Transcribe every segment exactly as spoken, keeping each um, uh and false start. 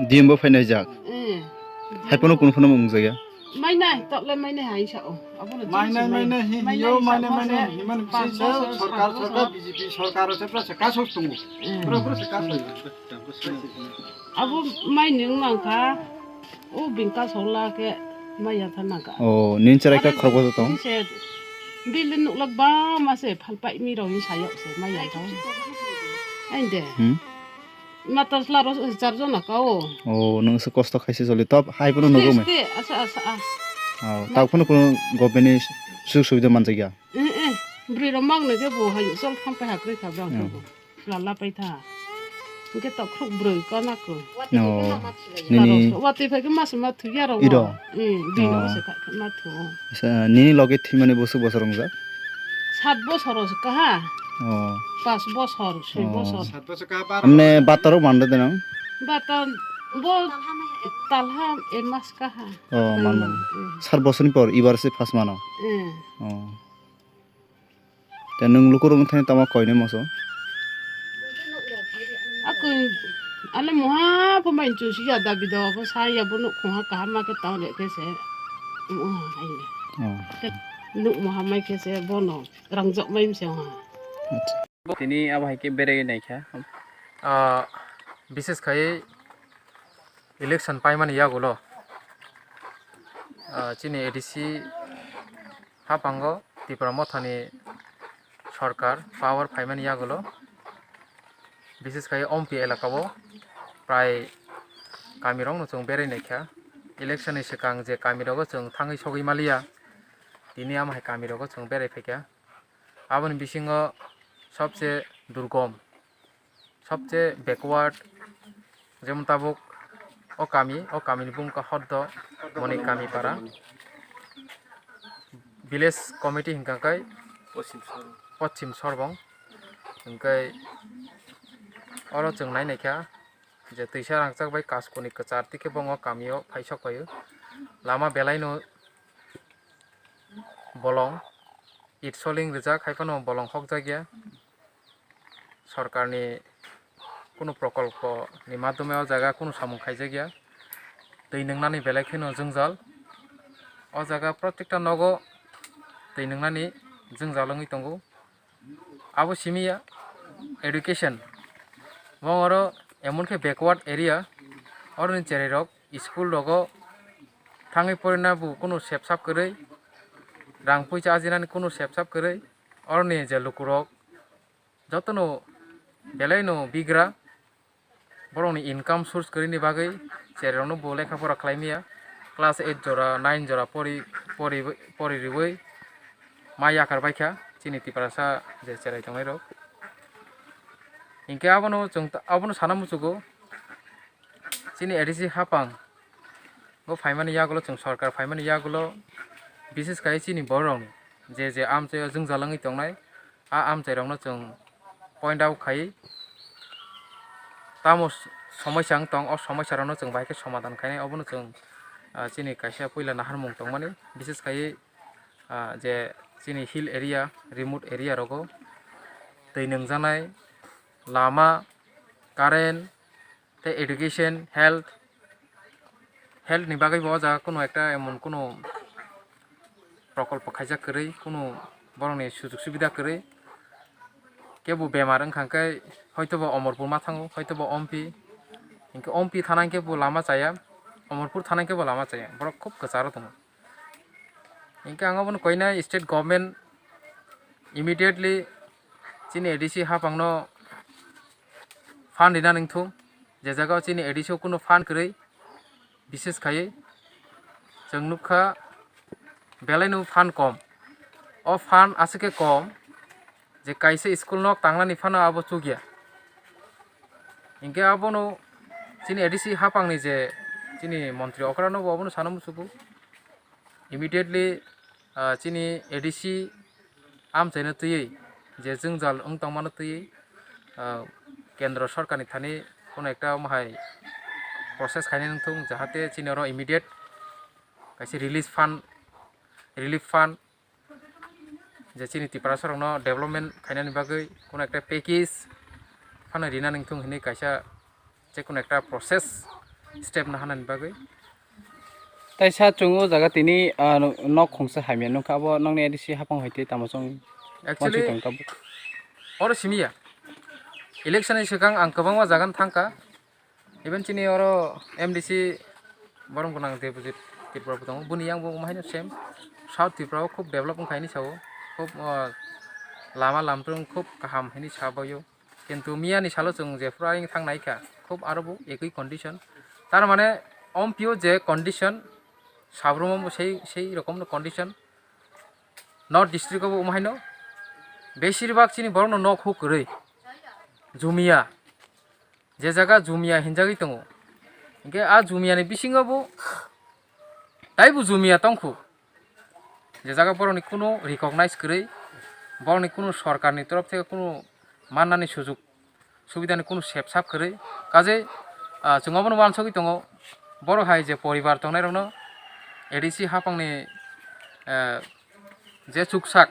D M bo phainai jak. Eh. Hai pono kuno pono mung jaya. Mainai, toklai mainai hai sa o. Abono mainai, mainai, hi, mainai hiyo, mainai, mainai, himani bisi se, sorkar, sorkar, B J P sorkar se, pura se kaso tungu. Eh. Pura, pura se kaso. Abo mai nung nang kha. O bini kaso la khe mai ya tha nang kha. Oh, nin cherai kha khorokbo tong. Se bill nuklak ba ma se phalpai mi rok ni sayok se mai ya tha. Ainde. Hmm. Matas laro char jona ka o. Oh, nung se kosto khaise joli top hai pono nugo mai. Te, asa, asa, ah. Oh, tak pono kuno government ni sujog subida manjak ya. Eh, eh, bwrwi rok mang nai khe bo hai chol thang pai ha kwrwi kha bang. Hmm. Lala pai tha. Hwnkhe tokhuk bwrwi kona kho. No. Nini watwi phai khe mas ma thwi ya rok. Iro. Hmm, bini se kha ma thu. Sa, nini loge thwimani bosok bosor wngjak? Sat bosor se kaha. Oh. Pas bosor, soi bosor. Sat bosor kaha bar. Amne batar rok manda denang? Batar bo talha e mas kaha. Oh, manda. Hmm. Sat bosor ni por ibar se pas mano. Hmm. Oh. Te nwng lukurok wngthani tamo koinwi moso? Ako ale moha pho mai chusi ya dabi do bo sa ya bo nuk khungha kaham ma khe tang re khe se. Moha hai le. Oh. Nuk moha mai khe se bono rangjak mai mse ha. Acha. Tini abo hai khe berai naikha. Ah, bises khai election paimani yagulo, ah, chini A D C haphango Tipra Mothani sorkar power phaimani yagulo, bises khai Ompi elakao prai kamirokno chwng berai naikha. Election ni swkang je kamirogo chwng thangwi sogwi maliya, tini amo hai kamirogo chwng berai phaikha. Aboni bisingo sobse durgom, sobse backward, jemon tabuk o kami, o kamini bumung kha Hoddo Moni Kami Para. Village committee hinkha khe Poschim Sorbong. Hinkhe oro chwng nai naikha je twisa rangchak bai kaskuni kwchar tikhe bo o kamio phai sok phaio. Lama belaino bolong, it soling rijak, hai phano bolong hokjak ya. Sorkarni kunu prokolpo ni madhyome o jaga kunu samung khaijak ya. Twi nwngnani belai kheno jwngjal. O jaga protekta nogo twi nwngnani jwngjal wngwi tongo. Abo simi ya education. Bo oro emon khe backward area, oroni cherai rok school rogo thangwi porina bo kunu sepsap kwrwi, rang puisa ajinani kunu sepsap kwrwi, oroni je lukurok jotono belaino bigra, borokni income source kwrwini bagwi cherai rokno bo lekha pora khlai maya, class eight jora, nine jora pori, pori, pori riwi ma yakar baikha chini Tiprasa je cherai tongnai rok. Hinkhe abono chwng ta-, abono sana muchugo. Chini A D C hapang bo phaimani yagulo, chwng sorkar phaimani yagulo, bises khai chini bororokni je je amchaio jwngjal wngwi tongnai, a amchairokno chwng point out khai tamo s-, somoisa wng tong, o somoisarokno chwng bahai khe somadan khainai, obono chwng, ah, chini kaisa puila naharmung tongmani, bises khai, ah, je chini hill area, remote area rogo twi nungjaknai lama, current, tei education, health, health ni bagwi bo o jaga kunu ekta emon kunu prokolpo khaijak kwrwi, kunu borokni sujog subida kwrwi. Kebo bemar wngkha khe hoitobo Omorpur ma thango, hoitobo Ompi, hinkhe Ompi thana hinkhe bo lama chaya, Omorpur thana hinkhe bo lama chaya, borok khub kwcharo tongo. Hinkhe ang abono koinai state government immediately chini A D C hapangno fund rina nangthung, je jaga o chini A D C o kunu fund kwrwi, bises khai chwng nukha belaino fund kom. O fund aswk khe kom je kaisa school nok tangnani phano abo chukya. Hinkhe abono chini A D C hapangni je chini montri okrano bo abono sana muchugo. Immediately, ah, chini A D C amchaino twiwi je jwngjal wng tongmano twiwi, ah, kendro sorkarni thani kono ekta omo hai process khainai wngthung, jahate chini oro immediate kaisa release fund, relief fund je chini Tiprasarokno development khainani bagwi kuno ekta package phano rina nangthung hinwi kaisa je kuno ekta process step nahanani bagwi. Taisa chwng o jaga tini, ah, nok khungsa hamya nukha, abo nokni A D C hapang hai tei tamo chwng Actually, wansuk tong tabuk. Oro simiya. Election ni swkang ang kwbangma jaga no thangkha. Even chini oro M D C borom gwnang Debojit Tripura bo tongo. Boni yang bo omo haino same. South Tripura o khub develop wngkha hini sao. Khub, ah, lama lamtwrwng khub kaham hini sabaio. Kintu miya ni salo chwng jephuru ayang thang naikha, khub aro bo ekoi condition. Tar mane ompio je condition, sabromo bo sei, sei rokomno condition. North district o bo omo haino besir bak chini borokno nok huk kwrwi. Jumia. Je jaga jumia hinjagwi tongo. Hinkhe a jumia ni bisingo bo taibo jumia tongkhu. Je jaga borokni kunu recognize kwrwi, borokni kunu sorkarni torof theke kunu mannani sujug subidani kunu sepsap kwrwi. Kajei, ah, chwng obono uansugwi tongo, borok hai je poribar tongnairokno A D C hapangni, eh, je chuksak,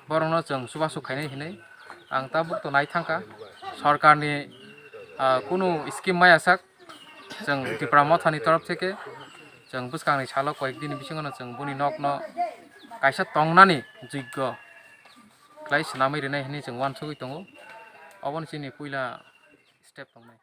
borokno chwng chubachu khainai hinwi ang tabuk to nai thangkha. Sorkarni, ah, kunu scheme maya sak, chwng Tipra Mothani torof theke chwng bwskangni salo koyek dini bisingono chwng boni nokno kaisa tongnani joggo khlai swnamwi rwnai hinwi chwng uansugwi tongo. Oboni chini puila step tongnai.